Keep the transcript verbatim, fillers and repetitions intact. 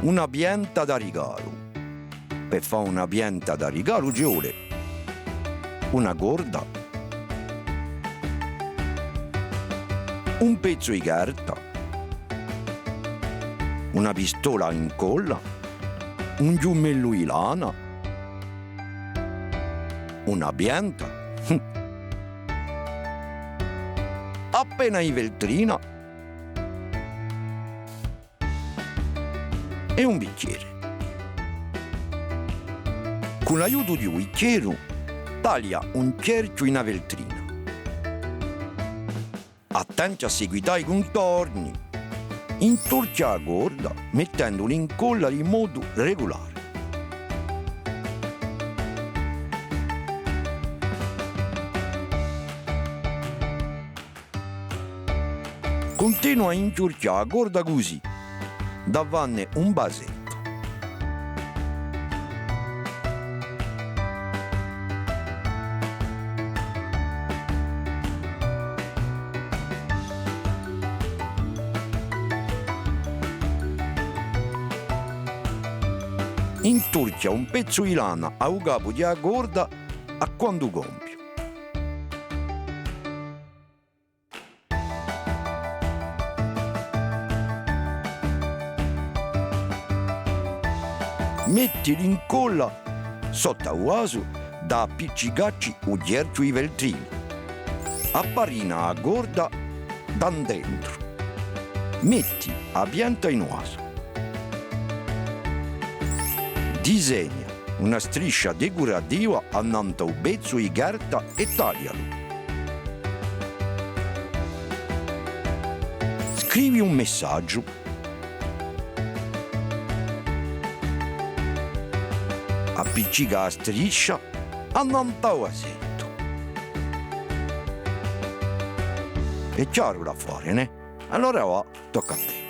Una pianta da rigalu. Per fà una pianta da rigalu ci vole una corda, un pezzu di carta, una pistola à incolla, un ghjumellu di lana, una pianta, appena di feltrina è un bichjeru. Cù l'aiutu di u bichjeru, taglia un chjerchju in a feltrina. Attenti à seguità i cuntorni. Inturchja a corda mettendu l'incolla di modu regulare. Cuntinua à inchjurchjà a corda cusì, da fanne un vasettu. Inturchja un pezzu di lana à u capu di a corda à quandu compiu. Metti l'incolla sottu à u vasu da appiccicacci u chjerchju di feltrina. Apparina a corda da dentru. Metti a pianta in u vasu. Disegna una striscia decurativa annant'à u pezzu di carta è taglialu. Scrivi un messagiu. Appiccica a striscia annant'à u vasettu. Hè chjaru l'affare, nè? Allora và, tocca à tè.